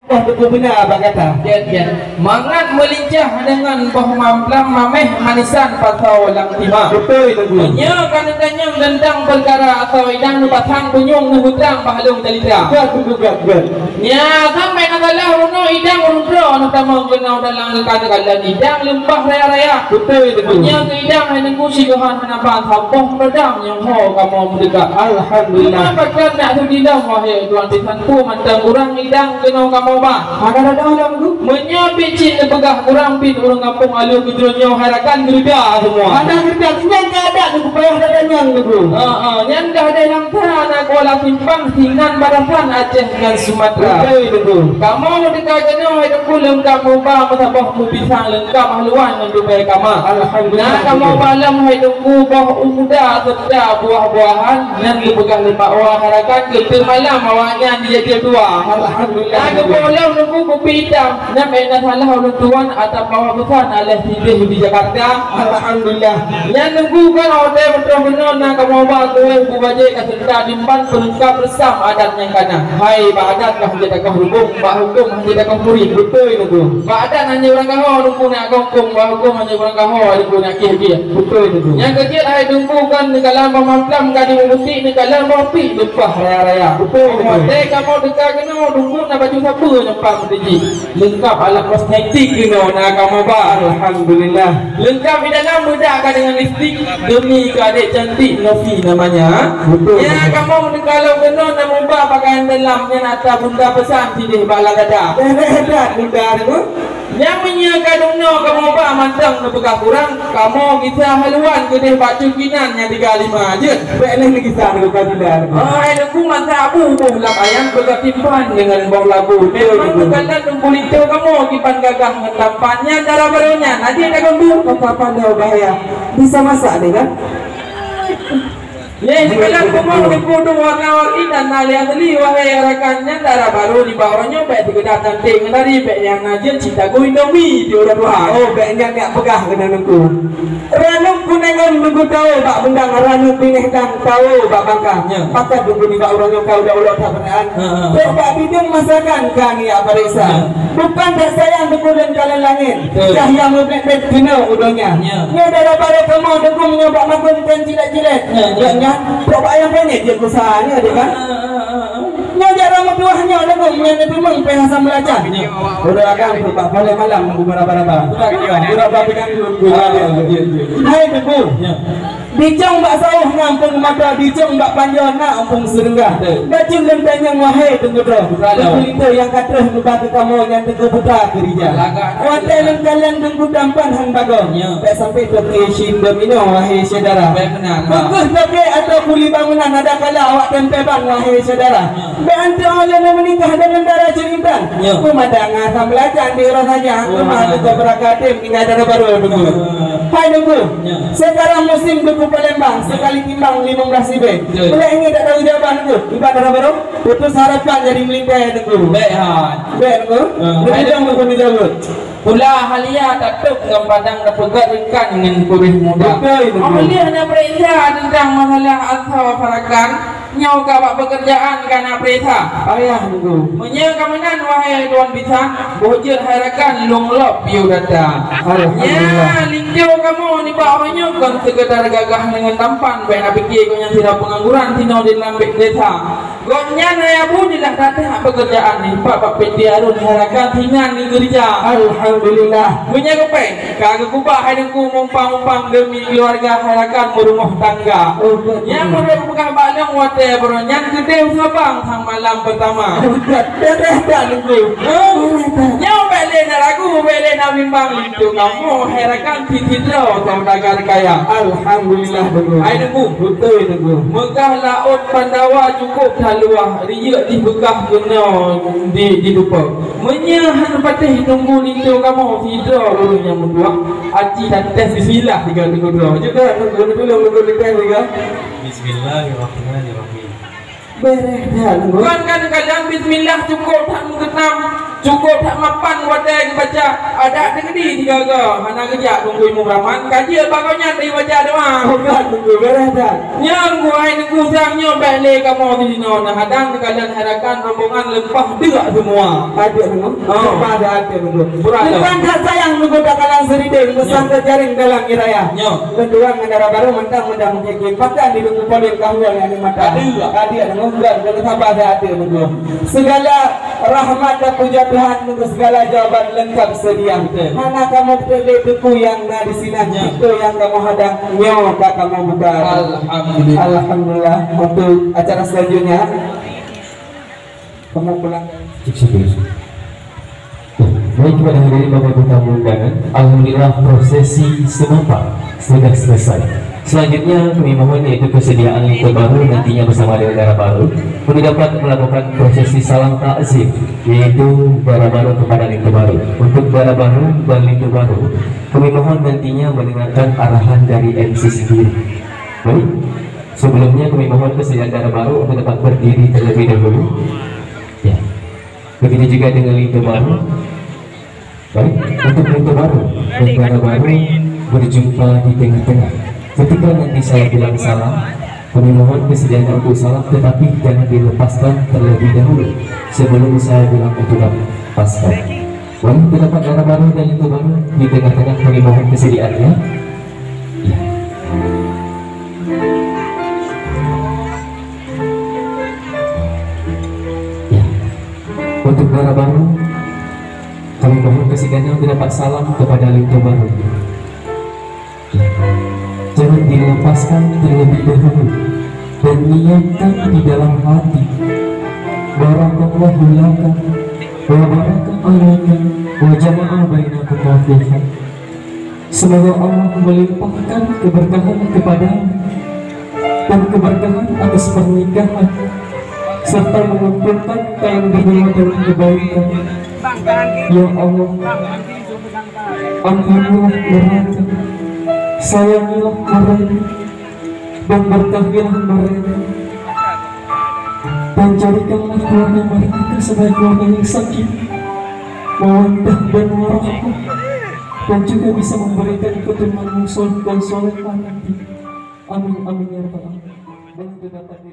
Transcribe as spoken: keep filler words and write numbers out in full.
Bah beuguna bak gata. Jeuet, jeuet. Mangat meulincah deungon boh mamplam mameh manisan pasoe lam tima. Beutôi, Teungku. Meunyoe ka neutanyong teuntang peukara asoe idang, neupasang punyueng, neuhutang bak lôn calitra. Gét, Teungku, gét, gét. Nyan, sampai na salah runoe idang ureueng droe, neutamong keunoe dalam keukadan idang leumpah raya-raya. Beutôi, Teungku. Meunyoe keu idang hai Teungku sigoe hana ban saboh meudam nyang ho kamoe meudeuka. Alhamdulillah. Cuma pakon nak seudidong, wahé tuan bisan, peue mantong urang idang keunoe kamoe ba. Hana dadah lom, Teungku. Meunyoe pih cit neupeugah urang pih ureueng gampông aloe keujroe nyoe hai rakan geureuda seumua. Hana geureuda, nyan ka adat, Teungku, payah dadah nyan, Teungku. Ha, ha, nyan ka deh lam Ka na kuala simpang sinan batasan Aceh ngon Sumatra. Beutôi, Teungku. Kamoe meudeuka keunoe hai Teungku leungkab muba meusaboh meupisang leungkab haluan ngon dubai kama. Alhamdulillah, Teungku. Na kamoe ba lom hai Teungku boh u muda seureuta buah-buahan nyang geupeugah lé Pak Wa hai rakan keu teumalam awaknyan dijak dua. Alhamdulillah, Teungku. Na geuboh lom Teungku kupi itam. Nyan bèk na salah ulôn tuan atawa Pak Wa Beusan alah sideh di Jakarta. Alhamdulillah. Nyan Teungku kan watèe meutroh keunoe na kamoe ba kueh bubajèe ka seureuta diemban peulengkap reusam adat nyang ka na. Hai, bak adat ka hana takoh rubông, bak hukôm hana takoh murit. Beutôi, Teungku. Bak adat hana urang kaho, Teungku, na kaho hukôm, bak hukôm hana urang kaho, Teungku, na kieh-kieh. Beutôi, Teungku. Nyang keujeuet hai Teungku kan neukalon boh mamplam ka dimubuti, neukalon boh pik leupah raya-raya. Beutôi, Teungku. Watèe kamoe teuka keunoe, Teungku, na baju sapeue nyang pat meuteujih. Leungkap alat kosmetik keunoe na kamoe ba. Alhamdulillah. Leungkap di dalam beudak ka deungon lipstik, demi keu adék cantik Novi namanya. Beutôi. Ya, kamoe meudeuka lom keunoe na muba pakaian dalam nyan atra bunda peusan sideh bak lam dada. Hebat, hebat bunda tu. Nyang meunyoe ka dum nyoe kamoe ba mantong neupeugah kurang, kamoe gisa haluan keudeh bak cut kinan nyang tiga lima jeuet. Bèk lé neugisa neupeugah bunda tu. Oh, hai Teungku, masa abu boh lam ayam beureutimpan deungon boh labu. Beutôi, Teungku. Memang teukalon Teungku linto kamoe kiban gagah ngon tampan nyan dara barô nyan. Adik dak gombu. Apa-apa dah bahaya. Bisa masak dia kan? Ye, teukalon kamoe Teungku tu warna-warni dan na lé asli. Wahai rakan nyan dara barô di bawah nyoe bèk teukeudap cantik ngon tari, bèk nyang na jeuet cit tagu Indomie di ureueng tuha. Oh, bèk nyan neuk peugah keunan Teungku. Ranub kunèng ngon Teungku tawoe bak bundang, ranub binéh dan tawoe bak bangka. Ya. Pakat Teungku nibak uroe nyoe ka ulok-ulok that peuraan. Ha, ha. Trok bak bideung masakan ka ngiyak pareksa. Ya. Bukan that sayang Teungku lôn kalon langét. Betul. Cahya meublet-blet keunoe u donya. Ya. Nyoe dara barô kamoe Teungku meunyoe bak makheun kon cilet-cilet. Ya, ya. Nyan, trok bak ayam penyet jeuet usaha nyoe, deh, kan? Ha, ha, ha, ha. Nyoe jak rot meutuwah nyoe lagoe nyan neuteumeung pih asam belacan. Uroe agam tu bak balèe malam nunggu maraba-raba. Uroe ba pinang tu nunggu maraba. Hai Teungku. Dicong bak sawoh na umpung mata, dicong bak panjoe na umpung seureungga. Bacut lôn tanyong wahai Teungku droe. Teungku linto nyang ka troh neuba keu kamoe nyan Teungku puta keurija. Watèe lôn kalon Teungku tampan han bagoe. Bèk sampai toke cit domino wahai syedara. Bèk meunan, Bang. Bungkôh toke atau kuli bangunan ada kala awak tempé ban wahai syedara. Bèk antu lôn meunikah deungon dara Cut Intan. Ya. Peumandang asam belacan di uroe saja. Wah. Keumah tu beurakatem tinggai dara barô Teungku. Wah. Hai Teungku. Ya. Sekarang musim Teungku Palembang, sekali timbang limong belas ribèe. Betul. Boleh ingat tak tahu jawaban Teungku? Iban dara barô, putus harapan jadi meulintèe Teungku. Bèk, ha. Bèk Teungku. Ha. Lebih jauh Teungku dijawab. Pula halia tatôb ngon padang tapeugöt rekan ngon puréh muda. Betul, betul. Meuleuh na peuriksa teuntang masalah asoe rakan, nyoe ka bak peukeurjaan ka na peuriksa. Payah, Teungku. Meunyoe ka meunan, wahai tuan bisan, boh jeuet hai rakan lôn lop piôh data. Alhamdulillah. Nyan, linto kamoe nibak uroe nyoe kon seukeudar gagah deungon tampan, bèk na pike gobnyan sidroe peungangguran sinoe di lam desa. Gobnyan hai Abu jeulaih that-that peukeurjaan nibak bak P T Arun hai rakan singan geukeureuja. Alhamdulillah. Meunyoe geupéng, ka geukeubah hai Teungku mumpang-mumpang demi keuluwarga hai rakan meurumoh tangga. Oh, betul. Nyang meunurot peugah bak lôn watèe baroe nyan keudeh u Sabang sang malam peurtama. Oh, betul. Betul, betul, Teungku. Hah? Betul, betul. Nyoe bèk lé na ragu, bèk lé na bimbang, linto kamoe hai rakan sidroe saudagar kaya. Alhamdulillah, Teungku. Hai Teungku. Beutôi, Teungku. Meugah laôt Pandawa cukôp that luwah, riyeuk jih beukah keunoe di, di Dupa. Meunyoe han patéh Teungku linto kamoe sidroe ureueng nyang meutuah, aci tates bismillah tiga Teungku droe. Jeuet dah, Teungku, tulông Teungku tates tiga. Bismillahirrahmanirrahim. Beureh that, Teungku. Kon kan kadang bismillah cukôp that meukeunam. Cukup that mapan watèe geubaca, adak teungku di tiga-tiga, hana geujak Teungku Imum Rahman, ka jeuet bak gobnyan dibaca doa. Oh, kan, Teungku, beureh that. Nyan, Teungku, hai Teungku, sang nyoe bèk lé kamoe di sinoe, nah, hadang teukalon hai rakan rombongan leupah deuk seumua. Adak, Teungku. Oh. Leupah deuk, Teungku. Pura dah. Leupah that sayang, Teungku, takalang seurideng, beusangkot jaréng dalam raya. Nyoe. Lôn tuan ngon dara barô mantong mudah mungkin. Pakat di Teungku polém kahwang nyang di mata. Adak. Adak, Teungku, bukan, bukan sabar that, Teungku. Segala rahmat dan puja Tuhan, Teungku, segala jawaban lengkap sedia. Betul. Hana kamoe peutrép lé teungku nyang na di sinan, ya, pintoe nyang kamoe hadang, nyoe ka kamoe buka. Alhamdulillah. Alhamdulillah. Untuk acara selanjutnya, kamoe pulang. Cek sipil. Baik, kepada hadirin Bapak Ibu tamu undangan, alhamdulillah prosesi semapak sudah selesai. Selanjutnya, kami mohon yaitu kesediaan linto baru nantinya bersama dengan dara baru untuk dapat melakukan prosesi salam takzim, yaitu dara baru kepada linto baru. Untuk dara baru dan linto baru, kami mohon nantinya mendengarkan arahan dari M C sendiri. Baik, sebelumnya kami mohon kesediaan dara baru untuk dapat berdiri terlebih dahulu. Ya. Begitu juga dengan linto baru. Baik, untuk linto baru dan dara baru berjumpa di tengah-tengah. Ketika nanti saya bilang salam, kami mohon kesediaannya untuk salam, tetapi jangan dilepaskan terlebih dahulu sebelum saya bilang untuk lepaskan. Boleh terdapat dara baru dan linto baru di tengah-tengah, kami mohon kesediaannya. Ya. Ya. Untuk dara baru, kami mohon kesediaannya untuk dapat salam kepada linto baru. Jangan dilepaskan terlebih dahulu dan niatkan di dalam hati. Barakallahu laka wa baraka alaika wa jama'a bainakuma fil khair. Semoga Allah melimpahkan keberkahan kepadamu dan keberkahan atas pernikahan, serta mengumpulkan kaum dunia dalam kebaikan. Ya Allah, ampunilah mereka, sayangilah mereka, dan berkahilah mereka, dan jadikanlah keluarga mereka sebagai keluarga yang sakinah, mawaddah dan warahmah, dan juga bisa memberikan keturunan yang soleh dan solehah nanti. Amin, amin, ya rabbal alamin. Dan terdapat di